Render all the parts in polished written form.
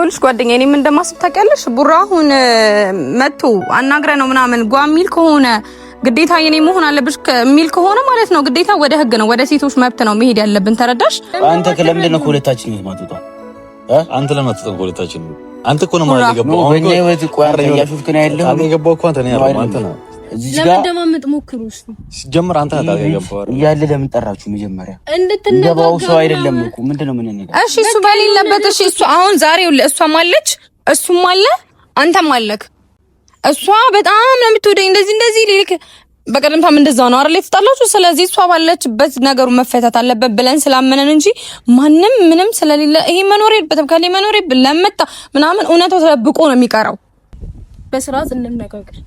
ይኸውልሽ ጓደኛዬ፣ እኔም እንደማስብ ታውቂያለሽ። ቡራ አሁን መጥቶ አናግረ ነው ምናምን ጓ የሚል ከሆነ ግዴታ የኔ መሆን አለብሽ የሚል ከሆነ ማለት ነው ግዴታ ወደ ህግ ነው ወደ ሴቶች መብት ነው መሄድ ያለብን። ተረዳሽ? አንተ ለምንድን ነው ከሁለታችን የማትወጣው? አንተ ለምን አትወጣም ከሁለታችን? አንተ እኮ ነው ማለት የገባው። አሁን በእኛ ህይወት እኮ አንተ እያሾፍክ ነው ያለኸው። አንተ የገባው እኮ አንተ ነው ያለው። አንተ ነው ለመደማመጥ ሞክሩ። እስኪ ሲጀምር አንተ ነህ የገባው እያለ ለምን ጠራችሁ? መጀመሪያ እንድትነጋገሩ ሰው አይደለም እኮ ምንድን ነው የምንነጋገረው? እሺ እሱ በሌለበት፣ እሺ እሱ አሁን ዛሬ እሷም አለች እሱም አለ አንተም አለክ። እሷ በጣም ነው የምትወደኝ እንደዚህ እንደዚህ ሊልክ በቀደምታም እንደዛ ነው አይደል የተጣላችሁ። ስለዚህ እሷ ባለችበት ነገሩ መፈታት አለበት ብለን ስላመነን እንጂ ማንም ምንም ስለሌለ ይሄ መኖር የለበትም ከሌ መኖር ለመጣ ምናምን እውነታው ተደብቆ ነው የሚቀረው። በስርዓት እንነጋገር።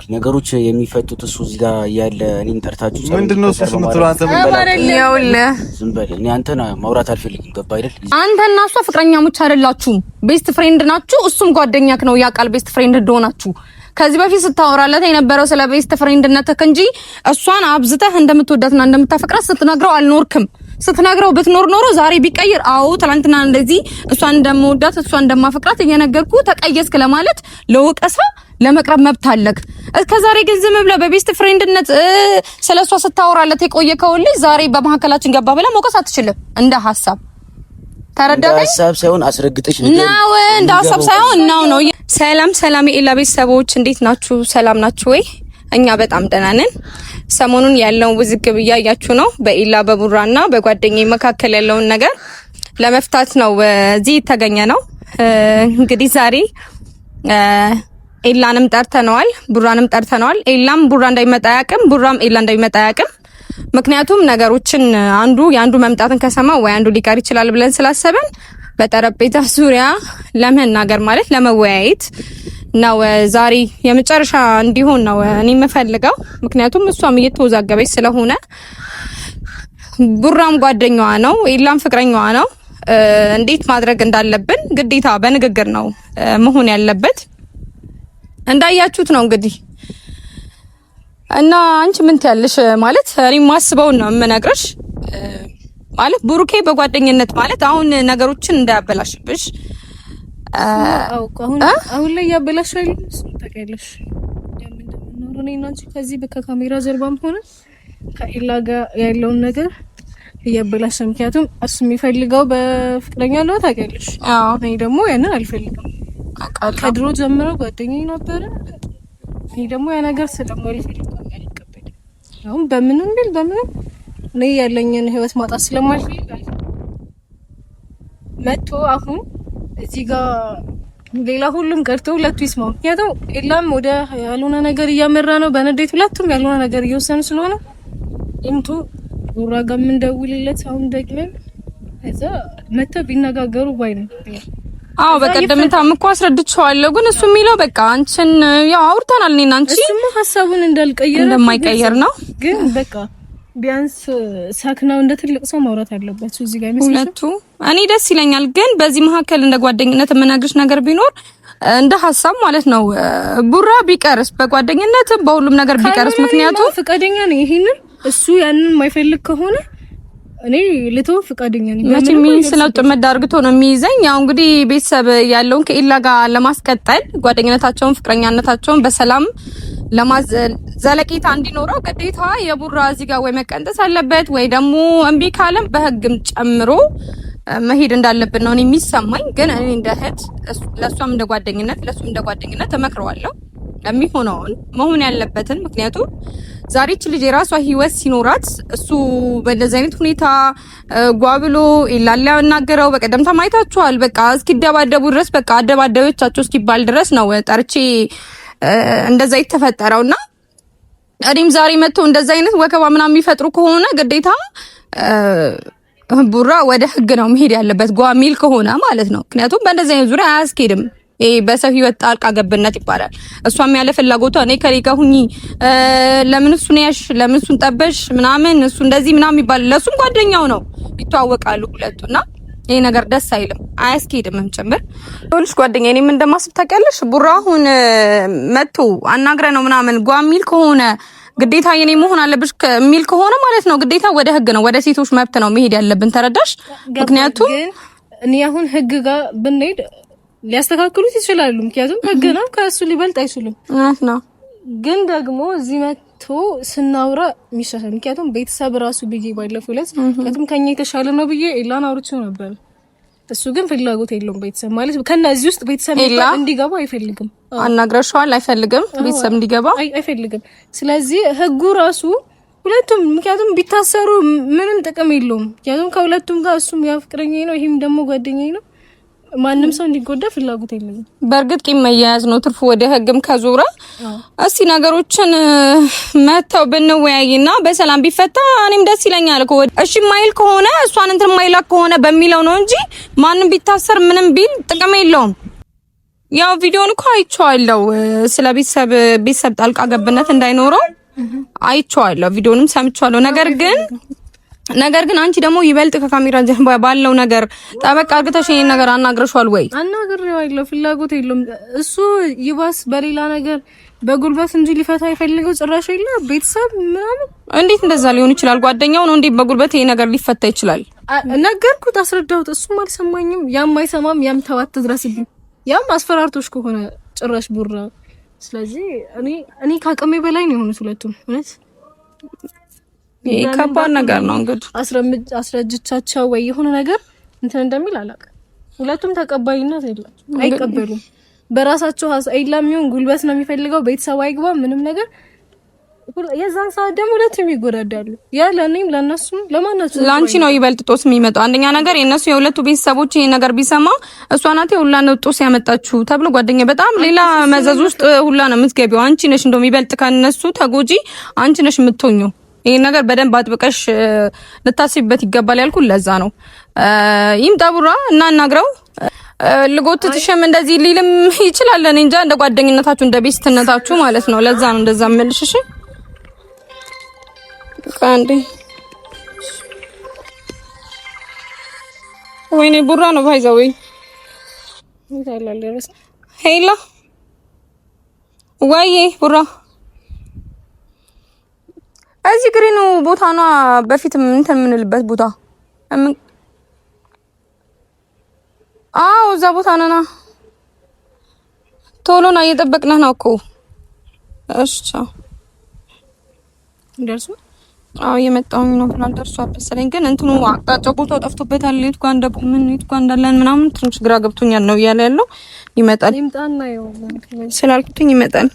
ነገሮች የሚፈቱት እሱ እዚህ ጋር እያለ እኔን ጠርታችሁ ምንድን ነው እሱ የምትለው አንተ? ዝም በል። እኔ አንተን ማውራት አልፈልግም። ገባ አይደል? አንተና እሷ ፍቅረኛሞች አይደላችሁም፣ best friend ናችሁ። እሱም ጓደኛክ ነው ያውቃል best friend እንደሆናችሁ። ከዚህ በፊት ስታወራለት የነበረው ስለ best friend ነትህ እንጂ እሷን አብዝተህ እንደምትወዳትና እንደምታፈቅራት ስትነግረው አልኖርክም። ስትነግረው ብትኖር ኖሮ ዛሬ ቢቀይር፣ አዎ ትላንትና እንደዚህ እሷን እንደምወዳት እሷን እንደማፈቅራት እየነገርኩ ተቀየስክ ለማለት ለወቀሳ ለመቅረብ መብት አለክ። እስከ ዛሬ ግን ዝም ብለህ በ best friend ነት ስለሷ ስታወራለት የቆየከው ልጅ ዛሬ በመካከላችን ገባ ብለህ መውቀስ አትችልም። እንደ ሀሳብ ተረዳኸኝ? ሀሳብ ሳይሆን አስረግጠሽ ነው፣ እንደ ሀሳብ ሳይሆን ነው ነው። ሰላም ሰላም፣ የኤላ ቤተሰቦች እንዴት ናችሁ? ሰላም ናችሁ ወይ? እኛ በጣም ደህና ነን። ሰሞኑን ያለውን ውዝግብ እያያችሁ ነው። በኤላ በቡራና በጓደኛዬ መካከል ያለውን ነገር ለመፍታት ነው እዚህ የተገኘ ነው። እንግዲህ ዛሬ ኤላንም ጠርተነዋል፣ ቡራንም ጠርተነዋል። ኤላም ቡራ እንዳይመጣ አያውቅም፣ ቡራም ኤላ እንዳይመጣ አያውቅም። ምክንያቱም ነገሮችን አንዱ የአንዱ መምጣትን ከሰማ ወይ አንዱ ሊቀር ይችላል ብለን ስላሰብን በጠረጴዛ ዙሪያ ለመናገር ማለት ለመወያየት ነው ዛሬ የመጨረሻ እንዲሆን ነው እኔ የምፈልገው። ምክንያቱም እሷም እየተወዛገበች ስለሆነ ቡራም ጓደኛዋ ነው፣ ኤላም ፍቅረኛዋ ነው። እንዴት ማድረግ እንዳለብን ግዴታ በንግግር ነው መሆን ያለበት። እንዳያችሁት ነው እንግዲህ። እና አንቺ ምን ትያለሽ? ማለት እኔ የማስበውን ነው የምነግርሽ። ማለት ብሩኬ በጓደኝነት ማለት አሁን ነገሮችን እንዳያበላሽብሽ። አሁን ላይ ያበላሽ አይደል? ታውቂያለሽ እኔ እና አንቺ ከዚህ ከካሜራ ጀርባም ሆነ ከኤላ ጋር ያለውን ነገር እያበላሸ፣ ምክንያቱም እሱ የሚፈልገው በፍቅረኛ ነው ታውቂያለሽ። እኔ ደግሞ ያንን አልፈልግም። ከድሮ ጀምሮ ጓደኛዬ ነበረ። እኔ ደግሞ ያ ነገር ስለማልፈልግ አልቀበልም። አሁን በምንም ቢል በምንም እኔ ያለኝን ህይወት ማጣት ስለማልፈልግ መጥቶ አሁን እዚህ ጋር ሌላ ሁሉም ቀርቶ ሁለቱ ይስማው። ምክንያቱም ኤላም ወደ ያልሆነ ነገር እያመራ ነው በንዴት፣ ሁለቱም ያልሆነ ነገር እየወሰኑ ስለሆነ ይምጡ። ቡራ ጋር የምንደውልለት አሁን ደግመን ከዛ መጥተው ቢነጋገሩ ባይ ነው። አዎ በቀደም ታም እኮ አስረድቼዋለሁ። ግን እሱ የሚለው በቃ አንቺን ያው አውርተናል እኔና አንቺ እሱማ ሀሳቡን እንዳልቀየረ እንደማይቀየር ነው። ግን በቃ ቢያንስ ሰክነው እንደ ትልቅ ሰው ማውራት አለባቸው እዚህ ጋር ይመስላል ሁለቱ። እኔ ደስ ይለኛል። ግን በዚህ መካከል እንደ ጓደኝነት የምነግርሽ ነገር ቢኖር እንደ ሀሳብ ማለት ነው ቡራ ቢቀርስ በጓደኝነት በሁሉም ነገር ቢቀርስ፣ ምክንያቱም ፈቃደኛ ነኝ። ይሄንን እሱ ያንን የማይፈልግ ከሆነ እኔ ልተው ፈቃደኛ ነኝ። መቼም ይሄን ስለው ጥምድ አድርግቶ ነው የሚይዘኝ። ያው እንግዲህ ቤተሰብ ያለውን ከኤላ ጋር ለማስቀጠል ጓደኝነታቸውን፣ ፍቅረኛነታቸውን በሰላም ዘለቄታ እንዲኖረው ግዴታ የቡራ እዚህ ጋር ወይ መቀንጠስ አለበት ወይ ደግሞ እምቢ ካለም በህግም ጨምሮ መሄድ እንዳለብን ነው እኔ የሚሰማኝ። ግን እኔ እንደ እህት ለእሷም እንደ ጓደኝነት ለእሱም እንደ ጓደኝነት እመክረዋለሁ የሚሆነውን መሆን ያለበትን። ምክንያቱም ዛሬ እች ልጅ የራሷ ህይወት ሲኖራት እሱ በእንደዚህ አይነት ሁኔታ ጓብሎ ኢላላ ያናገረው በቀደምታ ማየታችኋል። በቃ እስኪደባደቡ ድረስ በቃ አደባደበቻቸው እስኪባል ድረስ ነው ጠርቼ እንደዛ የተፈጠረውና እኔም ዛሬ መጥቶ እንደዛ አይነት ወከባ ምናምን የሚፈጥሩ ከሆነ ግዴታ ቡራ ወደ ህግ ነው መሄድ ያለበት፣ ጓ ሚል ከሆነ ማለት ነው። ምክንያቱም በእንደዚህ አይነት ዙሪያ አያስኬድም። ይሄ በሰው ህይወት ጣልቃ ገብነት ይባላል። እሷም ያለ ፍላጎቷ እኔ ከኔ ጋር ሁኚ፣ ለምን እሱን ያሽ፣ ለምን እሱን ጠበሽ ምናምን እሱ እንደዚህ ምናምን ይባላል። ለእሱም ጓደኛው ነው፣ ይተዋወቃሉ ሁለቱና ይሄ ነገር ደስ አይልም፣ አያስኬድምም ጭምር። ይኸውልሽ ጓደኛዬ፣ እኔም እንደማስብ ታውቂያለሽ። ቡራ አሁን መጥቶ አናግረ ነው ምናምን ጓ የሚል ከሆነ ግዴታ የኔ መሆን አለብሽ የሚል ከሆነ ማለት ነው ግዴታ ወደ ህግ ነው ወደ ሴቶች መብት ነው መሄድ ያለብን። ተረዳሽ? ምክንያቱም እኔ አሁን ህግ ጋር ብንሄድ ሊያስተካክሉት ይችላሉ። ምክንያቱም ህግ ነው፣ ከእሱ ሊበልጥ አይችሉም። እውነት ነው። ግን ደግሞ እዚህ መጥቶ ስናውራ የሚሻሻል ምክንያቱም ቤተሰብ ራሱ ብዬ ባለፈው ዕለት ምክንያቱም ከኛ የተሻለ ነው ብዬ ኤላን አውርቼው ነበር። እሱ ግን ፍላጎት የለውም። ቤተሰብ ማለት ከነዚህ ውስጥ ቤተሰብ እንዲገባ አይፈልግም። አናግረሽዋል? አይፈልግም፣ ቤተሰብ እንዲገባ አይፈልግም። ስለዚህ ህጉ ራሱ ሁለቱም ምክንያቱም ቢታሰሩ ምንም ጥቅም የለውም። ምክንያቱም ከሁለቱም ጋር እሱም ያ ፍቅረኛዬ ነው፣ ይሄም ደግሞ ጓደኛዬ ነው። ማንም ሰው እንዲጎዳ ፍላጎት የለኝም። በእርግጥ ቂም መያያዝ ነው ትርፉ ወደ ህግም ከዞረ። እስቲ ነገሮችን መተው ብንወያይና በሰላም ቢፈታ እኔም ደስ ይለኛል እኮ። እሺ ማይል ከሆነ እሷን እንትን ማይላክ ከሆነ በሚለው ነው እንጂ ማንም ቢታሰር ምንም ቢል ጥቅም የለውም። ያው ቪዲዮን እኮ አይቼዋለሁ። ስለ ቤተሰብ ቤተሰብ ጣልቃ ገብነት እንዳይኖረው አይቼዋለሁ፣ ቪዲዮንም ሰምቼዋለሁ። ነገር ግን አንቺ ደግሞ ይበልጥ ከካሜራ ጀርባ ባለው ነገር ጠበቅ አድርገሽ ይሄን ነገር አናግረሽዋል ወይ? አናግሬዋለሁ። ፍላጎት የለውም እሱ ይባስ በሌላ ነገር በጉልበት እንጂ ሊፈታ አይፈልገው ጭራሽ የለ ቤተሰብ ምናምን። እንዴት እንደዛ ሊሆን ይችላል? ጓደኛው ነው እንዴት በጉልበት ይሄ ነገር ሊፈታ ይችላል? ነገርኩት፣ አስረዳሁት። እሱም አልሰማኝም። ያም አይሰማም። ያም ተዋት ትድረስብኝ፣ ያም አስፈራርቶሽ ከሆነ ጭራሽ ቡራ። ስለዚህ እኔ ከአቅሜ በላይ ነው የሆኑት ሁለቱም እውነት ይሄ ከባድ ነገር ነው። እንግዲህ አስረጅቻቸው ወይ የሆነ ነገር እንትን እንደሚል አላውቅም። ሁለቱም ተቀባይነት የላቸውም፣ አይቀበሉም። በራሳቸው አይላም ይሁን ጉልበት ነው የሚፈልገው፣ ቤተሰብ አይግባ ምንም ነገር። የዛን ሰዓት ደግሞ ሁለቱም ይጎዳዳሉ። ያ ለእኔም ለእነሱም ለማናቸው ለአንቺ ነው ይበልጥ ጦስ የሚመጣው። አንደኛ ነገር የእነሱ የሁለቱ ቤተሰቦች ይሄን ነገር ቢሰማ እሷ ናት ሁላ ነው ጦስ ያመጣችሁ ተብሎ ጓደኛ በጣም ሌላ መዘዝ ውስጥ ሁላ ነው የምትገቢው። አንቺ ነሽ እንደውም ይበልጥ ከእነሱ ተጎጂ አንቺ ነሽ የምትሆኚው። ይሄን ነገር በደንብ አጥብቀሽ ልታስቢበት ይገባል ያልኩት ለዛ ነው። ይምጣ ቡራ እና እናግረው። ልጎትትሽም እንደዚህ ሊልም ይችላል። እኔ እንጃ፣ እንደ ጓደኝነታችሁ እንደ ቤስትነታችሁ ማለት ነው። ለዛ ነው እንደዛ የምልሽ። እሺ አንዴ፣ ወይኔ ቡራ ነው ባይዘው ወይ ሄላ ወይ ቡራ እዚህ ግሪኑ ቦታ ነው። በፊት እንትን የምንልበት ቦታ አዎ፣ እዛ ቦታ ነና። ቶሎ ና፣ እየጠበቅንህ ነው እኮ። እሺ ቻው። ደርሶ አዎ፣ እየመጣሁኝ ነው ብሏል። ደርሷል መሰለኝ፣ ግን እንትኑ አቅጣጫው ቦታው ጠፍቶበታል። የት ጋር እንደቆምን የት ጋር እንዳለን ምናምን ትንሽ ግራ ገብቶኛል ነው እያለ ያለው። ይመጣል ስላልኩትኝ ይመጣል።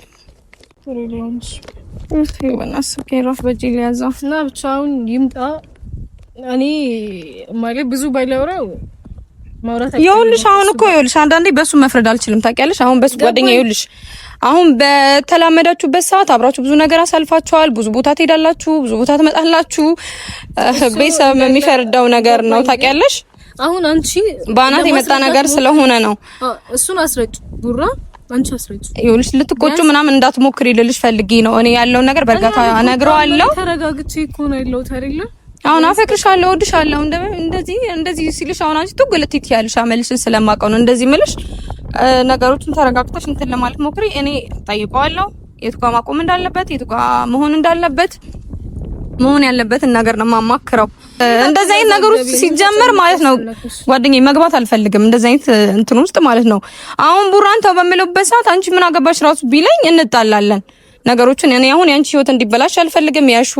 እና ብቻውን ይምጣ። እኔ ማለት ብዙ ባይለውራው ማውራት ይኸውልሽ፣ አሁን እኮ ይኸውልሽ፣ አንዳንዴ በሱ መፍረድ አልችልም። ታውቂያለሽ፣ አሁን በሱ ጓደኛ ይኸውልሽ፣ አሁን በተላመዳችሁበት ሰዓት አብራችሁ ብዙ ነገር አሳልፋችኋል። ብዙ ቦታ ትሄዳላችሁ፣ ብዙ ቦታ ትመጣላችሁ። ቤተሰብ የሚፈርደው ነገር ነው ታውቂያለሽ። አሁን አንቺ በአናት የመጣ ነገር ስለሆነ ነው። እሱን አስረጭ ቡራ አንቺ አስረጭ። ይኸውልሽ ልትቆጩ ምናምን እንዳትሞክሪ ልልሽ ፈልጌ ነው። እኔ ያለውን ነገር በእርጋታ እነግረዋለሁ። ተረጋግቼ እኮ ነው ያለሁት አይደለ? አሁን አፈቅርሻለሁ፣ እወድሻለሁ እንደዚህ እንደዚህ ሲልሽ አሁን አንቺ ትጎለቲ ትያለሽ። አመልሽን ስለማውቀው ነው እንደዚህ ምልሽ። ነገሮችን ተረጋግተሽ እንትን ለማለት ሞክሪ። እኔ ጠይቀዋለሁ የቱ ጋር ማቆም እንዳለበት የቱ ጋር መሆን እንዳለበት መሆን ያለበትን ነገር ነው የማማክረው። እንደዚህ አይነት ነገር ውስጥ ሲጀመር ማለት ነው ጓደኛዬ መግባት አልፈልግም፣ እንደዚህ አይነት እንትን ውስጥ ማለት ነው። አሁን ቡራን ተው በምልበት ሰዓት አንቺ ምን አገባሽ ራሱ ቢለኝ እንጣላለን። ነገሮችን እኔ አሁን ያንቺ ህይወት እንዲበላሽ አልፈልግም። ያሹ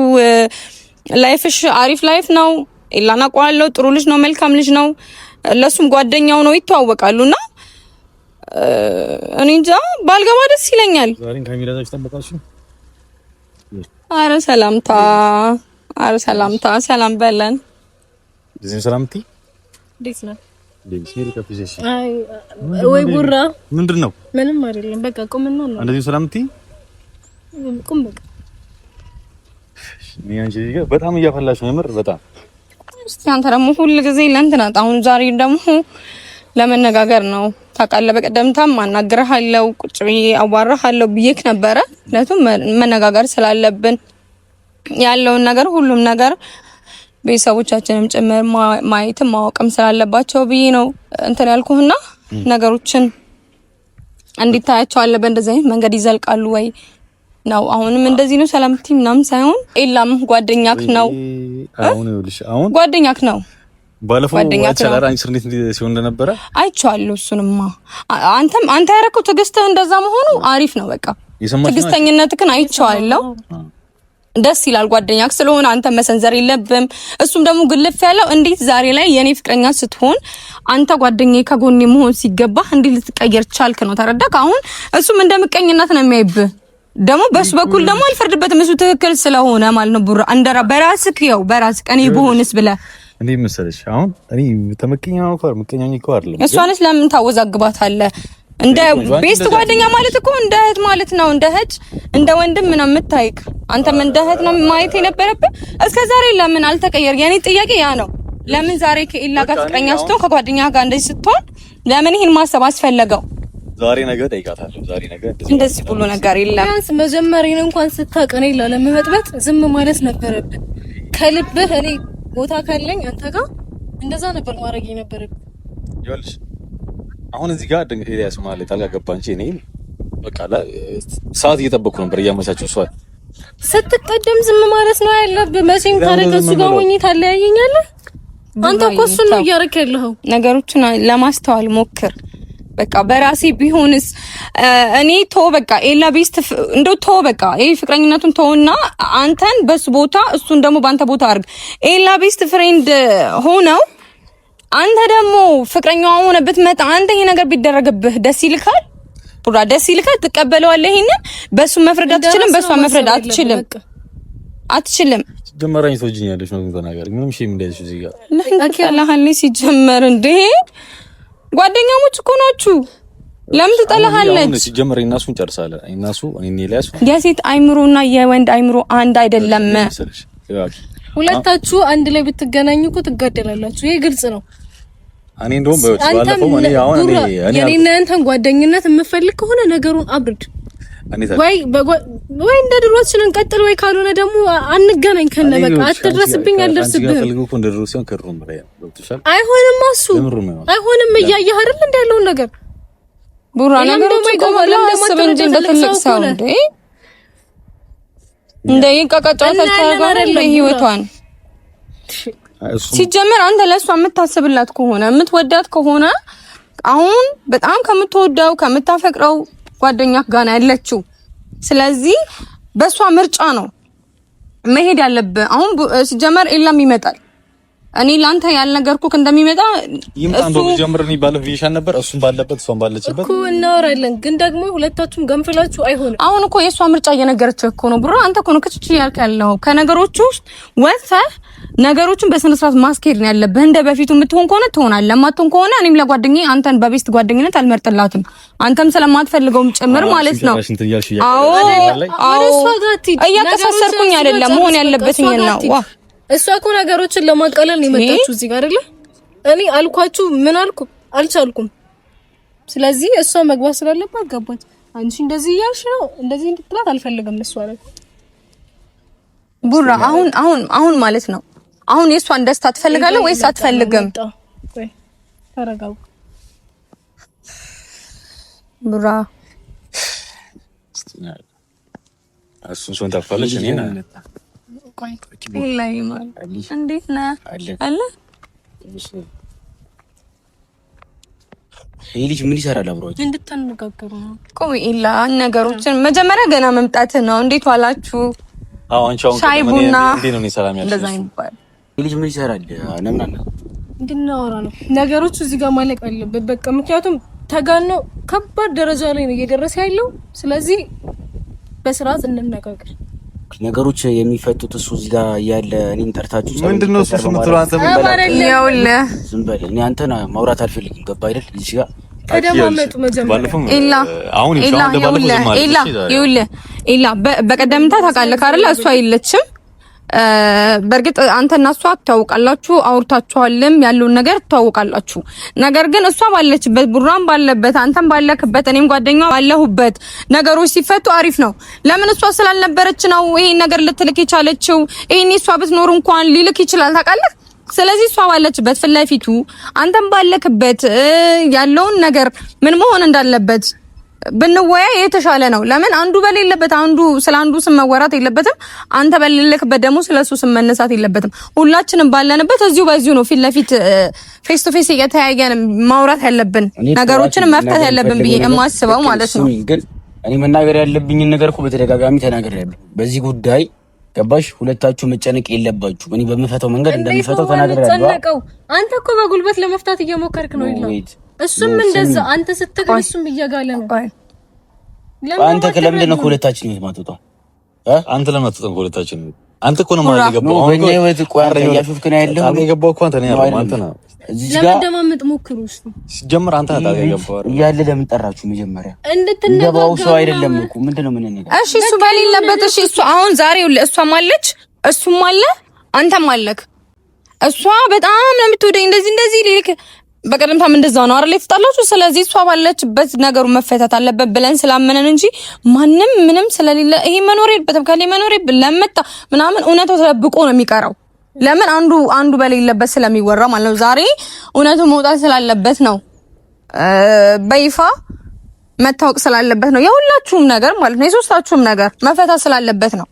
life ሽ አሪፍ life ነው። ኤላን አውቀዋለሁ፣ ጥሩ ልጅ ነው፣ መልካም ልጅ ነው። ለሱም ጓደኛው ነው፣ ይተዋወቃሉና እኔ እንጃ ባልገባ ደስ ይለኛል። አረ ሰላምታ፣ አረ ሰላምታ፣ ሰላም በለን። ወይ ቡራ ምንድን ነው? ምንም አይደለም። በቃ ቁምና ነው እንደዚህ ሰላምቲ ቁም በቃ። በጣም እያፈላሽ ነው የምር በጣም። እስቲ አንተ ደግሞ ሁል ጊዜ ለእንትና አሁን ዛሬ ደግሞ ለመነጋገር ነው ታውቃለህ። በቀደምታም አናግርሃለሁ፣ ቁጭ ብዬ አዋራሃለሁ ብዬክ ነበረ። ምክንያቱም መነጋገር ስላለብን ያለውን ነገር ሁሉም ነገር ቤተሰቦቻችንም ጭምር ማየትም ማወቅም ስላለባቸው ብዬ ነው እንትን ያልኩህና ነገሮችን እንዲታያቸው አለ። በእንደዚህ አይነት መንገድ ይዘልቃሉ ወይ ነው አሁንም እንደዚህ ነው ሰላምቲ ምናምን ሳይሆን ኤላም ጓደኛክ ነው። አሁን ይኸውልሽ፣ አሁን ጓደኛክ ነው። ባለፈው አይቻላል አንቺ እንዴት ሲሆን እንደነበረ አይቼዋለሁ። እሱንማ አንተም አንተ ያደረከው ትዕግስትህ እንደዛ መሆኑ አሪፍ ነው። በቃ ትዕግስተኝነትህን አይቼዋለሁ። ደስ ይላል። ጓደኛክ ስለሆነ አንተ መሰንዘር የለብም። እሱም ደግሞ ግልፍ ያለው እንዴት ዛሬ ላይ የኔ ፍቅረኛ ስትሆን አንተ ጓደኛዬ ከጎኔ መሆን ሲገባህ እንዴት ልትቀየር ቻልክ ነው። ተረዳክ? አሁን እሱም እንደ ምቀኝነት ነው የሚያይብህ። ደግሞ በሱ በኩል ደግሞ አልፈርድበትም፣ እሱ ትክክል ስለሆነ ማለት ነው። ቡራ እንደራ በራስክ ያው በራስክ እኔ ብሆንስ ብለህ እንዴ መሰለሽ አሁን እኔ ተመቀኛ ነው እኮ ምቀኛ እኮ አይደለም። እሷንስ ለምን ታወዛግባታለህ? እንደ best ጓደኛ ማለት እኮ እንደ እህት ማለት ነው። እንደ እህት እንደ ወንድም ነው የምታይክ። አንተም እንደ እህት ነው ማየት የነበረብህ። እስከ ዛሬ ለምን አልተቀየር? የኔ ጥያቄ ያ ነው። ለምን ዛሬ ከኢላ ጋር ፍቅረኛ ስትሆን ከጓደኛ ጋር እንደዚህ ስትሆን ለምን ይሄን ማሰብ አስፈለገው? ዛሬ ነገ እጠይቃታለሁ። ዛሬ ነገ እንደዚህ ብሎ ነገር የለም። ቢያንስ መጀመሪያ እንኳን ስታውቅ እኔ ላለመበጥበጥ ዝም ማለት ነበረብህ። ከልብህ እኔ ቦታ ካለኝ አንተ ጋር እንደዛ ነበር ማድረግ የነበረብህ። ይኸውልሽ አሁን እዚህ ጋር ኤልያስ ማለት ጣልቃ ገባ እንጂ እኔ በቃ ሰዓት እየጠበቅኩ ነበር እያመቻቸው እሷ ስትቀደም ዝም ማለት ነው ያለብህ። መቼም ታዲያ ከእሱ ጋር ሆኜ ታለያየኛለህ። አንተ እኮ እሱን ነው እያደረክ ያለኸው። ነገሮችን ለማስተዋል ሞክር። በቃ በራሴ ቢሆንስ እኔ ቶ በቃ ኤላ best እንደው ቶ በቃ ይሄ ፍቅረኝነቱን ተውና አንተን በሱ ቦታ እሱን ደግሞ በአንተ ቦታ አድርግ። ኤላ best friend ሆነው አንተ ደግሞ ፍቅረኛዋ ሆነ ብትመጣ አንተ ይሄ ነገር ቢደረግብህ ደስ ይልካል? ቡራ ደስ ይልካል? ትቀበለዋለህ? ይሄንን በሱ መፍረድ አትችልም፣ በሷ መፍረድ አትችልም፣ አትችልም። ጀመራኝ ትወጂኛለሽ ነው ተናገር። ምንም shame እንደዚህ እዚህ ጋር ለምን ሲጀመር እንዴ ጓደኛሞች እኮ ናችሁ። ለምን ትጠላሃለች? ሲጀመር እናሱ እንጨርሳለን። እናሱ እኔ ኤልያስ የሴት አይምሮና የወንድ አይምሮ አንድ አይደለም። ሁለታችሁ አንድ ላይ ብትገናኙ እኮ ትጋደላላችሁ። ይሄ ግልጽ ነው። እኔ እንደውም ባለፈው እኔ አሁን እኔ እኔ አንተን ጓደኝነት የምፈልግ ከሆነ ነገሩን አብርድ ወይ ወይ እንደ ድሮችን እንቀጥል፣ ወይ ካልሆነ ደግሞ አንገናኝ። ከነ በቃ አትድረስብኝ፣ አልደርስብህም። አይሆንም፣ እሱ አይሆንም። እያየህ አይደል እንደ ያለውን ነገር ቡራ ነገሮችን ቆም ብለህ አስብ እንጂ እንደ ትልቅ ሰው እንዴ እንደ ይንቀቀጫው ተታጋረ ህይወቷን ሲጀመር አንተ ለእሷ የምታስብላት ከሆነ የምትወዳት ከሆነ አሁን በጣም ከምትወደው ከምታፈቅረው ጓደኛ ጋር ነው ያለችው። ስለዚህ በእሷ ምርጫ ነው መሄድ ያለብህ። አሁን ሲጀመር ኤላም ይመጣል። እኔ ላንተ ያልነገርኩህ እንደሚመጣ ይምጣ። እንደው ጀምር እኔ ባለፈው ብዬሻል ነበር። እሱም ባለበት እሷም ባለችበት እኮ እናወራለን። ግን ደግሞ ሁለታችሁም ገንፍላችሁ አይሆንም። አሁን እኮ የእሷ ምርጫ እየነገረችህ እኮ ነው ብሮ። አንተ እኮ ነው ክችች እያልክ ያለው። ከነገሮች ውስጥ ወጥተህ ነገሮችን በስነ ስርዓት ማስኬድ ነው ያለብህ። እንደ በፊቱ የምትሆን ከሆነ ትሆናለህ፣ የማትሆን ከሆነ እኔም ለጓደኛዬ አንተን በ best ጓደኝነት አልመርጥላትም፣ አንተም ስለማትፈልገውም ጭምር ማለት ነው። አዎ አዎ፣ እያቀሳሰርኩኝ አይደለም መሆን ያለበት ነው። ዋ እሷ እኮ ነገሮችን ለማቃለል ነው የመጣችሁ እዚህ ጋር አይደለ? እኔ አልኳችሁ፣ ምን አልኩ? አልቻልኩም። ስለዚህ እሷ መግባት ስላለባት ገባች። አንቺ እንደዚህ እያልሽ ነው እንደዚህ እንድትላት አልፈልግም። እሷ ላይ ቡራ አሁን አሁን አሁን ማለት ነው አሁን የእሷን ደስታ ትፈልጋለህ ወይስ አትፈልግም? ተረጋጉ ቡራ። እሱን ሰውን ታፋለች እኔ እንዴት ነህ? አለ ይህ ልጅ ምን ይሰራል? አብሯችሁ እንድትነጋገሩ ነው። ቆይ ኢላ ነገሮችን መጀመሪያ ገና መምጣት ነው። እንዴት ዋላችሁ? አዎ አንቺ አሁን ሻይ ቡና እንዴት ነው ሰላም ያልሽ? እንደዛ ይባል። ይህ ልጅ ምን ይሰራል? ለምን አለ እንድናወራ ነው። ነገሮች እዚህ ጋር ማለቅ አለበት በቃ። ምክንያቱም ተጋኖ ከባድ ደረጃ ላይ ነው እየደረሰ ያለው። ስለዚህ በስርዓት እንነጋገር። ነገሮች የሚፈቱት እሱ እዚህ ጋር እያለ እኔን ጠርታችሁ ምንድን ነው እሱ የምትለው አንተ? ምን ይኸውልህ ዝም በል። እኔ አንተን ማውራት አልፈልግም። ገባ አይደል? እዚህ ጋር ተደማመጡ መጀመሪያ። ኢላ አሁን ኢላ ኢላ ይኸውልህ ኢላ በቀደምታ ታውቃለህ አይደል? እሷ የለችም። በእርግጥ አንተና እሷ ትታወቃላችሁ፣ አውርታችኋልም ያለውን ነገር ትታወቃላችሁ። ነገር ግን እሷ ባለችበት፣ ቡራም ባለበት፣ አንተም ባለክበት፣ እኔም ጓደኛዋ ባለሁበት ነገሮች ሲፈቱ አሪፍ ነው። ለምን እሷ ስላልነበረች ነው ይሄን ነገር ልትልክ የቻለችው? ይሄን እሷ ብትኖር እንኳን ሊልክ ይችላል። ታውቃለህ። ስለዚህ እሷ ባለችበት ፊት ለፊቱ አንተም ባለክበት ያለውን ነገር ምን መሆን እንዳለበት ብንወያይ የተሻለ ነው። ለምን አንዱ በሌለበት አንዱ ስለ አንዱ ስም መወራት የለበትም። አንተ በሌለክበት ደግሞ ስለ እሱ ስም መነሳት የለበትም። ሁላችንም ባለንበት እዚሁ በዚሁ ነው ፊት ለፊት face to face እየተያየን ማውራት ያለብን ነገሮችን መፍታት ያለብን ብዬ የማስበው ማለት ነው። ግን እኔ መናገር ያለብኝን ነገር እኮ በተደጋጋሚ ተናግሬያለሁ። በዚህ ጉዳይ ገባሽ? ሁለታችሁ መጨነቅ የለባችሁ። እኔ በምፈታው መንገድ እንደምፈታው ተናግሬያለሁ። አንተ እኮ በጉልበት ለመፍታት እየሞከርክ ነው ይላል እሱም እንደዛ አንተ ስትግል እሱም እየጋለ ነው። አንተ ለምንድን ነው ከሁለታችን ህይወት የማትወጣው? አንተ ለምን አትወጣም ከሁለታችን? አንተ እኮ ነው ማለት የገባው። አሁን በእኛ ህይወት እኮ አንተ እያሾፍክ ነው ያለኸው። አንተ የገባው እኮ አንተ ነው ያለው። አንተ ነህ ለመደማመጥ ሞክሩ። እሱ ሲጀምር አንተ ነህ የገባው እያለ ለምን ጠራችሁ? መጀመሪያ እንድትነጋገሩ ሰው አይደለም እኮ ምንድን ነው የምንነጋገረው? እሺ እሱ በሌለበት እሺ፣ እሱ አሁን ዛሬ እሷም አለች እሱም አለ አንተም አለክ። እሷ በጣም ነው የምትወደኝ እንደዚህ እንደዚህ ሊልክ በቀደምታም እንደዛ ነው አይደል የተጣላችሁ። ስለዚህ እሷ ባለችበት ነገሩ መፈታት አለበት ብለን ስላመነን እንጂ ማንም ምንም ስለሌለ ይሄ መኖር የለበትም ከሌ መኖር ለመጣ ምናምን እውነታው ተደብቆ ነው የሚቀረው። ለምን አንዱ አንዱ በሌለበት ስለሚወራ ማለት ነው። ዛሬ እውነቱ መውጣት ስላለበት ነው፣ በይፋ መታወቅ ስላለበት ነው። የሁላችሁም ነገር ማለት ነው፣ የሶስታችሁም ነገር መፈታት ስላለበት ነው።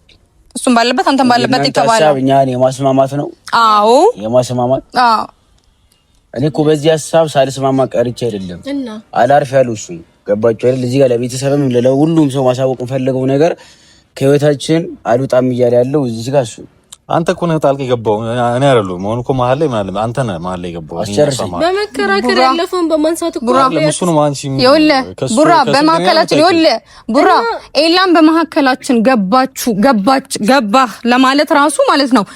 እሱም ባለበት አንተም ባለበት የተባለው እኛን የማስማማት ነው። አዎ የማስማማት አዎ። እኔ እኮ በዚህ ሀሳብ ሳልስማማ ቀርቼ አይደለም፣ አላርፍ ያለው እሱ ገባችሁ አይደል? እዚህ ጋር ለቤተሰብም ለሁሉም ሰው ማሳወቅ የምፈልገው ነገር ከህይወታችን አልወጣም እያለ ያለው እዚህ ጋር እሱ። አንተ እኮ ነህ ጣልቃ የገባው፣ እኔ አይደለሁም። አሁን እኮ መሀል ላይ ምናምን አንተ ነህ መሀል ላይ የገባው። አስጨርሰኝ። በመከራከር ያለፈውን በማንሳት እኮ እሱ ነው አንቺ። ይኸውልህ ቡራ በመሀከላችን ይኸውልህ ቡራ ኤላም በመሀከላችን ገባችሁ ገባች ገባህ ለማለት ራሱ ማለት ነው።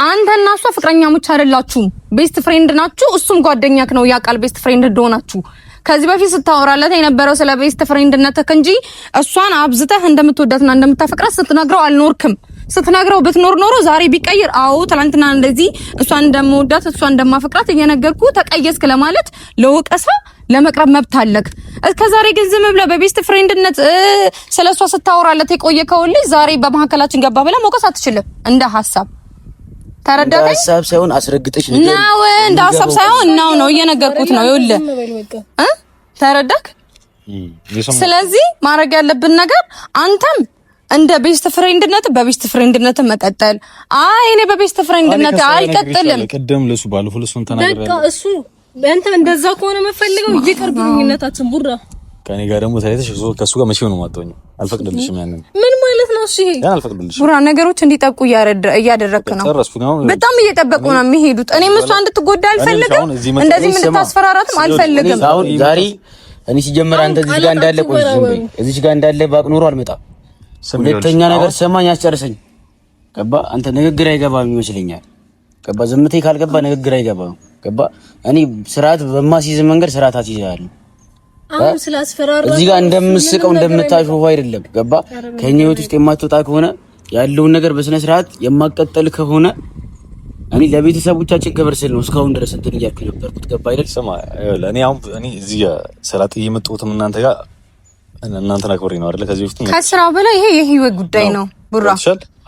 አንተና እሷ ፍቅረኛሞች አይደላችሁም፣ best friend ናችሁ። እሱም ጓደኛክ ነው ያውቃል best friend እንደሆናችሁ። ከዚህ በፊት ስታወራለት የነበረው ስለ best friend ነትህ እንጂ እሷን አብዝተህ እንደምትወዳትና እንደምታፈቅራት ስትነግረው አልኖርክም። ስትነግረው ብትኖር ኖሮ ዛሬ ቢቀይር፣ አዎ ትላንትና እንደዚህ እሷን እንደምወዳት እሷን እንደማፈቅራት እየነገርኩ ተቀየስክ ለማለት ለወቀሳ ለመቅረብ መብት አለክ። እስከ ዛሬ ግን ዝም ብለህ በ best friend ነት ስለ እሷ ስታወራለት የቆየከው ልጅ ዛሬ በመሀከላችን ገባ ብለህ መውቀስ አትችልም። እንደ ሀሳብ ተረዳኸኝ? ሀሳብ ሳይሆን አስረግጠሽ ነው። እንደ ሀሳብ ሳይሆን ነው ነው እየነገርኩት ነው። ይኸውልህ እ ተረዳክ? ስለዚህ ማድረግ ያለብን ነገር አንተም እንደ best friend ነት በ best friend ነት መቀጠል። አይ እኔ በ best friend ነት አልቀጥልም። ቅድም ለሱ ባለፈው ለሱን ተናግሬያለሁ። በቃ እሱ አንተ እንደዛ ከሆነ የምፈልገው ይቅር ግንኙነታችን ቡራ ከኔ ጋር ደግሞ ታይተሽ ከሱ ጋር መቼም ነው የማትሆኚው። አልፈቅድልሽም። ያንን ምን ማለት ነው? እሺ ያን አልፈቅድልሽም። ቡራ ነገሮች እንዲጠብቁ እያደረግክ ነው። በጣም እየጠበቁ ነው የሚሄዱት። እኔም እሷ እንድትጎዳ አልፈልግም፣ እንደዚህም እንድታስፈራራትም አልፈልግም። አሁን ዛሬ እኔ ሲጀመር አንተ እዚህ ጋር እንዳለ ቆይ፣ ዝም በይ። እዚህ ጋር እንዳለ ባቅ ኖሮ አልመጣም። ሁለተኛ ነገር ሰማኝ፣ አስጨርሰኝ። ገባ? አንተ ንግግር አይገባም ይመስለኛል። ገባ? ዝምቴ ካልገባ ንግግር አይገባም። ገባ? እኔ ስርዓት በማስይዝ መንገድ ስርዓት አስይዛለሁ። አሁን ስላስፈራራ እዚህ ጋር እንደምስቀው እንደምታሾፈው አይደለም። ገባ? ከኛ ህይወት ውስጥ የማትወጣ ከሆነ ያለውን ነገር በስነ ስርዓት የማቀጠል ከሆነ እኔ ለቤተሰቦቻችን ክብር ስል ነው እስካሁን ድረስ እንትን እያልኩ የነበርኩት። ገባ አይደል? ስማ፣ እኔ አሁን እኔ እዚህ ጋር ሰላጥ እየመጣሁትም እናንተ ጋር እናንተን አክብሬ ነው አይደለ? ከዚህ በፊት ከስራ በላይ ይሄ የህይወት ጉዳይ ነው ቡራ።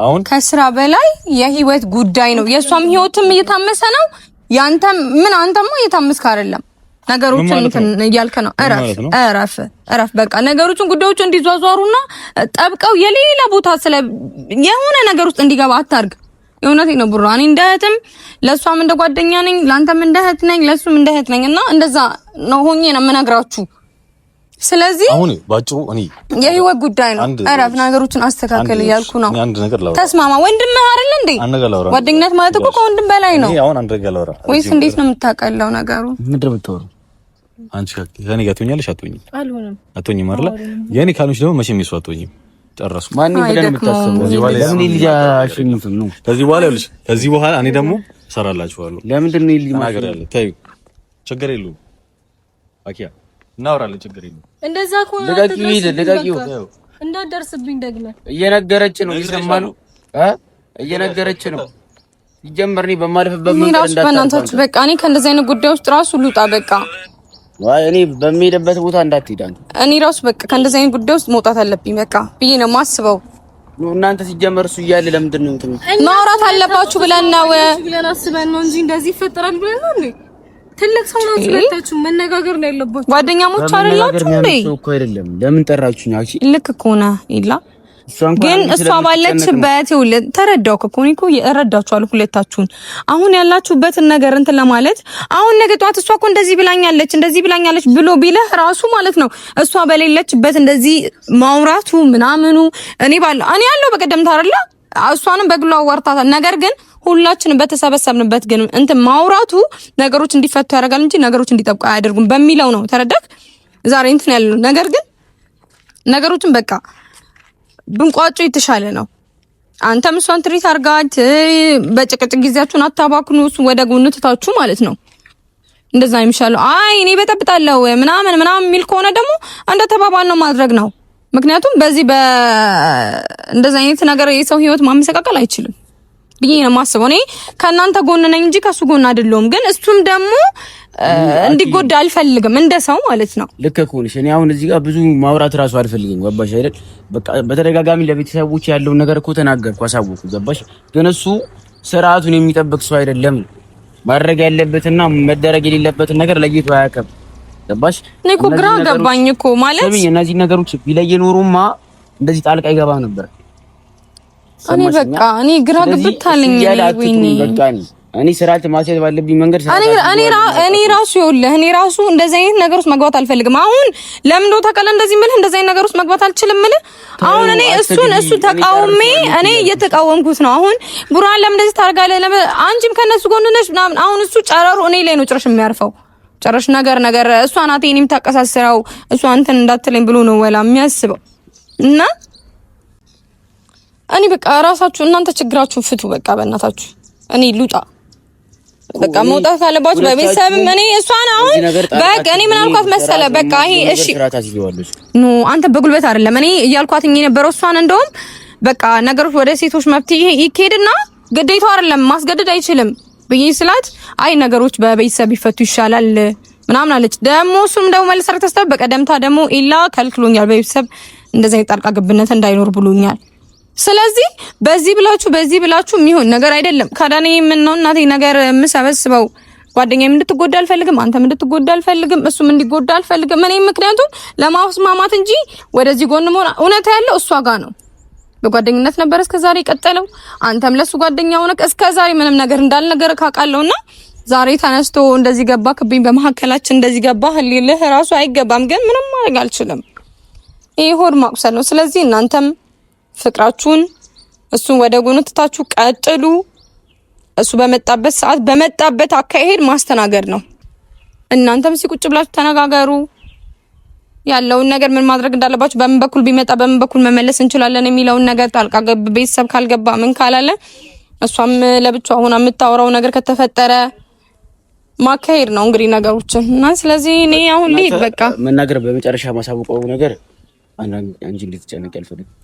አሁን ከስራ በላይ የህይወት ጉዳይ ነው። የእሷም ህይወትም እየታመሰ ነው። ያንተም ምን አንተማ እየታመስክ አይደለም ነገሮችን እንትን እያልክ ነው። እረፍ እረፍ እረፍ። በቃ ነገሮችን ጉዳዮችን እንዲዟዟሩና ጠብቀው የሌላ ቦታ ስለ የሆነ ነገር ውስጥ እንዲገባ አታርግ። የእውነቴን ነው ቡራ። እኔ እንደ እህትም ለእሷም እንደ ጓደኛ ነኝ፣ ለአንተም እንደ እህት ነኝ፣ ለእሱም እንደ እህት ነኝ እና እንደዛ ነው ሆኜ ነው የምነግራችሁ። ስለዚህ አሁን ባጭሩ እኔ የህይወት ጉዳይ ነው። እረፍ፣ ነገሮችን አስተካከል እያልኩ ነው። ተስማማ። ወንድምህ አይደል እንዴ? ጓደኝነት ማለት እኮ ከወንድም በላይ ነው። አሁን አንድ ነገር ላውራ ወይስ እንዴት ነው የምታቀለው ነገሩ? ምንድን ነው የምታወራው? አንቺ ከኔ ጋር ትሆኛለሽ? አትሆኝም? አልሆንም። አትሆኝም አይደለ? የኔ ካልሆንሽ ደግሞ መቼም የእሱ አትሆኝም። ጨረስኩ። ማን ብለን የምታስበው? ለምን ልጅ አሸንፍም ነው? ከዚህ በኋላ ይኸውልሽ፣ ከዚህ በኋላ እኔ ደግሞ እሰራላችኋለሁ። ለምንድን ነው ልጅ ተናግሬያለሁ። ተይው፣ ችግር የለውም። አኪያ እናወራለን፣ ችግር የለውም። እንደዛ ከሆነ ልቀቂው፣ ሂድ፣ ልቀቂው። እንዳትደርስብኝ ደግመህ። እየነገረች ነው፣ እየሰማ ነው እ እየነገረች ነው። ሲጀመር እኔ በማልፍበት መንገድ እንዳታልፍ በእናታችሁ። በቃ እኔ ከእንደዚህ አይነት ጉዳይ ውስጥ ራሱ ልውጣ በቃ። እኔ በሚሄድበት ቦታ እንዳትሄድ አንተ። እኔ ራሱ በቃ ከእንደዚህ አይነት ጉዳይ ውስጥ መውጣት አለብኝ በቃ ብዬ ነው የማስበው። እናንተ ሲጀመር እሱ እያለ ለምንድን ነው እንትን ማውራት አለባችሁ ብለን ነው ብለን አስበን ነው እንጂ እንደዚህ ይፈጠራል ብለን ነው እንዴ? ትልቅ ሰው ነው። ሁለታችሁ መነጋገር ነው ያለባችሁ። ጓደኛሞች አይደላችሁ እንዴ? እኮ አይደለም። ለምን ጠራችሁኝ? አቺ ልክ እኮ ነህ ኢላ ግን እሷ ባለችበት ይኸውልህ፣ ተረዳው እኮ እኔ እኮ እረዳችኋለሁ ሁለታችሁን። አሁን ያላችሁበትን ነገር እንትን ለማለት አሁን ነገ ጠዋት እሷ እኮ እንደዚህ ብላኛለች እንደዚህ ብላኛለች ብሎ ቢልህ ራሱ ማለት ነው እሷ በሌለችበት እንደዚህ ማውራቱ ምናምኑ እኔ ባለ እኔ ያለው በቀደም ታረላ እሷንም በግሏ አዋርታታል። ነገር ግን ሁላችንም በተሰበሰብንበት ግን እንትን ማውራቱ ነገሮች እንዲፈቱ ያደርጋል እንጂ ነገሮች እንዲጠብቁ አያደርጉም በሚለው ነው። ተረዳክ? ዛሬ እንትን ያለው ነገር ግን ነገሮችን በቃ ብንቋጮ የተሻለ ነው። አንተም እሷን ትሪት አርጋት፣ በጭቅጭቅ ጊዜያችሁን አታባክኑ። እሱ ወደ ጎን ትታችሁ ማለት ነው። እንደዛ የሚሻለው። አይ እኔ በጠብጣለሁ ምናምን ምናምን የሚል ከሆነ ደግሞ እንደ ተባባል ነው ማድረግ ነው። ምክንያቱም በዚህ በእንደዛ አይነት ነገር የሰው ህይወት ማመሰቃቀል አይችልም ብዬ ነው የማስበው። እኔ ከእናንተ ጎን ነኝ እንጂ ከሱ ጎን አይደለሁም። ግን እሱም ደግሞ እንዲጎዳ አልፈልግም፣ እንደ ሰው ማለት ነው። ልክ እኮ ነሽ። እኔ አሁን እዚህ ጋር ብዙ ማውራት እራሱ አልፈልግም። ገባሽ አይደል? በቃ በተደጋጋሚ ለቤተሰቦች ያለውን ነገር እኮ ተናገርኩ፣ አሳወቅኩ። ገባሽ? ግን እሱ ስርዓቱን የሚጠብቅ ሰው አይደለም። ማድረግ ያለበትና መደረግ የሌለበትን ነገር ለይቶ አያውቅም። ገባሽ? እኔ እኮ ግራ ገባኝ እኮ ማለት ስሚ፣ እነዚህ ነገሮች ቢለየ ኖሮማ እንደዚህ ጣልቃ ይገባ ነበር። እኔ በቃ እኔ ግራ ግብት አለኝ። ወይኔ እኔ ስርዓት ማስያዝ ባለብኝ መንገድ እኔ ራሱ ይኸውልህ፣ እኔ ራሱ እንደዚህ አይነት ነገር ውስጥ መግባት አልፈልግም። አሁን ለምን እንደው ታውቃለህ፣ እንደዚህ የምልህ እንደዚህ አይነት ነገር ውስጥ መግባት አልችልም የምልህ አሁን እኔ እሱን እሱ ተቃውሜ እኔ እየተቃወምኩት ነው። አሁን ቡራን ለምን እንደዚህ ታደርጋለህ? ለምን አንቺም ከነሱ ጎን ነሽ ምናምን። አሁን እሱ ጨረሩ እኔ ላይ ነው ጭራሽ የሚያርፈው። ጭራሽ ነገር ነገር እሷ ናት እኔን የምታቀሳስረው እሷ እንትን እንዳትለኝ ብሎ ነው ወላ የሚያስበው እና እኔ በቃ ራሳችሁ እናንተ ችግራችሁን ፍቱ። በቃ በእናታችሁ እኔ ልውጣ። በቃ መውጣት ካለባችሁ በቤተሰብም እኔ እሷን አሁን በቃ እኔ ምን አልኳት መሰለ፣ በቃ ይሄ እሺ no አንተ በጉልበት አይደለም እኔ እያልኳት የነበረው እሷን እንደውም በቃ ነገሮች ወደ ሴቶች መብት ይሄ ይኬድና ግዴታው አይደለም ማስገደድ አይችልም ብዬ ስላት፣ አይ ነገሮች በቤተሰብ ይፈቱ ይሻላል ምናምን አለች። ደግሞ እሱም ደግሞ መልስ ተስተው በቀደምታ ደግሞ ኢላ ከልክሎኛል፣ በቤተሰብ እንደዚህ አይነት ጣልቃ ገብነት እንዳይኖር ብሎኛል። ስለዚህ በዚህ ብላችሁ በዚህ ብላችሁ የሚሆን ነገር አይደለም። ከዳኔ ምን ነው እናቴ ነገር የምሰበስበው ጓደኛዬም እንድትጎዳ አልፈልግም፣ አንተም እንድትጎዳ አልፈልግም፣ እሱም እንዲጎዳ አልፈልግም። እኔ ምክንያቱም ለማስማማት እንጂ ወደዚህ ጎን መሆን እውነት ያለው እሷ ጋር ነው። በጓደኝነት ነበር እስከዛሬ የቀጠለው። አንተም ለሱ ጓደኛ ሆነህ እስከዛሬ ምንም ነገር እንዳልነገረ ካውቃለሁና ዛሬ ተነስቶ እንደዚህ ገባክብኝ፣ በመሀከላችን እንደዚህ ገባህ ሊልህ ራሱ አይገባም። ግን ምንም ማድረግ አልችልም። ይሄ ሆድ ማቁሰል ነው። ስለዚህ እናንተም ፍቅራችሁን እሱን ወደ ጎን ትታችሁ ቀጥሉ። እሱ በመጣበት ሰዓት በመጣበት አካሄድ ማስተናገድ ነው። እናንተም ሲቁጭ ብላችሁ ተነጋገሩ። ያለውን ነገር ምን ማድረግ እንዳለባችሁ፣ በምን በኩል ቢመጣ በምን በኩል መመለስ እንችላለን የሚለውን ነገር ጣልቃ ገብ ቤተሰብ ካልገባ ምን ካላለ እሷም ለብቻዋ ሆና የምታወራው ነገር ከተፈጠረ ማካሄድ ነው እንግዲህ ነገሮችን እና ስለዚህ እኔ አሁን ልሂድ በቃ። መናገር በመጨረሻ ማሳውቀው ነገር አንቺ እንድትጨነቂ አልፈልግም።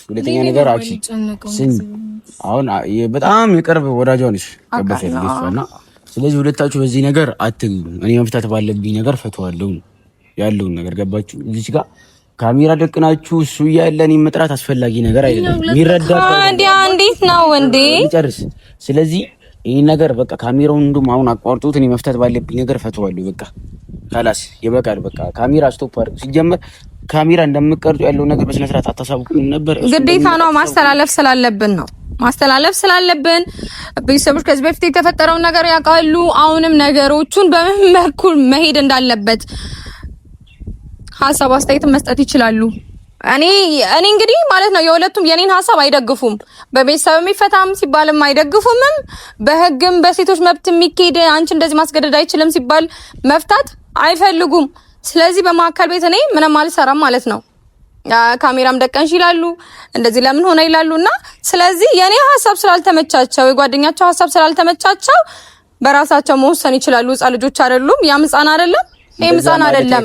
ሁለተኛ ነገር አክሲ ስሚ፣ አሁን በጣም የቅርብ ወዳጇ ነሽ ገባሽ እና ስለዚህ ሁለታችሁ በዚህ ነገር አትግቡ። እኔ መፍታት ባለብኝ ነገር ፈተዋለሁ ያለውን ነገር ገባችሁ። እዚች ጋር ካሜራ ደቅናችሁ እሱ እያለ እኔን መጥራት አስፈላጊ ነገር አይደለም። የሚረዳ እንዴት ነው እንዴ? ጨርስ። ስለዚህ ይህ ነገር በቃ ካሜራውን እንደውም አሁን አቋርጡት። እኔ መፍታት ባለብኝ ነገር ፈተዋለሁ። በቃ خلاص ይበቃል። በቃ ካሜራ stop አድርጉ። ሲጀመር ካሜራ እንደምቀርጹ ያለው ነገር በስነ ስርዓት አታሳውቁም ነበር። ግዴታ ነው ማስተላለፍ ስላለብን ነው ማስተላለፍ ስላለብን ቤተሰቦች ከዚህ በፊት የተፈጠረውን ነገር ያውቃሉ። አሁንም ነገሮቹን በምን መልኩ መሄድ እንዳለበት ሀሳብ አስተያየት መስጠት ይችላሉ። እኔ እኔ እንግዲህ ማለት ነው የሁለቱም የኔን ሀሳብ አይደግፉም። በቤተሰብ የሚፈታም ሲባልም አይደግፉምም። በህግም በሴቶች መብት የሚኬድ አንቺ እንደዚህ ማስገደድ አይችልም ሲባል መፍታት አይፈልጉም። ስለዚህ በመካከል ቤት እኔ ምንም አልሰራም ማለት ነው። ካሜራም ደቀንሽ ይላሉ፣ እንደዚህ ለምን ሆነ ይላሉ። እና ስለዚህ የኔ ሀሳብ ስላልተመቻቸው የጓደኛቸው ሀሳብ ስላልተመቻቸው በራሳቸው መወሰን ይችላሉ። ህጻን ልጆች አይደሉም። ያም ህጻን አይደለም፣ ይሄም ህጻን አይደለም።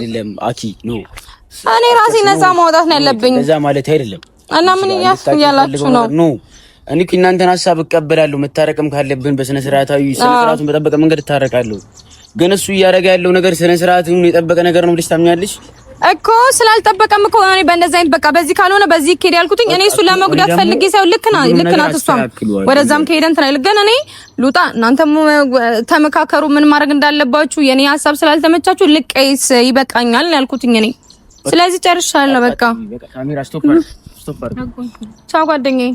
አኪ no እኔ ራሴ ነፃ ማውጣት ነው ያለብኝ። እንደዛ ማለት አይደለም። እና ምን እያላችሁ ነው? no እኔ እኮ እናንተን ሀሳብ እቀበላለሁ። መታረቅም ካለብን በስነ ስርዓታዊ ስነ ስርዓቱን በጠበቀ መንገድ እታረቃለሁ። ግን እሱ እያደረገ ያለው ነገር ስነ ስርዓቱን የጠበቀ ነገር ነው ብለሽ ታምኛለሽ? እኮ ስላልጠበቀም እኮ እኔ በእንደዚህ አይነት በቃ በዚህ ካልሆነ በዚህ ከሄደ ያልኩትኝ እኔ እሱ ለመጉዳት ፈልጌ ሳይሆን ልክ ናት እሷም ወደዛም ከሄደ እንትን አይልም። ግን እኔ ልውጣ፣ እናንተም ተመካከሩ ምን ማድረግ እንዳለባችሁ። የኔ ሀሳብ ስላልተመቻችሁ ልቀይስ ይበቃኛል ያልኩትኝ እኔ። ስለዚህ ጨርሻለሁ። በቃ ቻው ጓደኛዬ።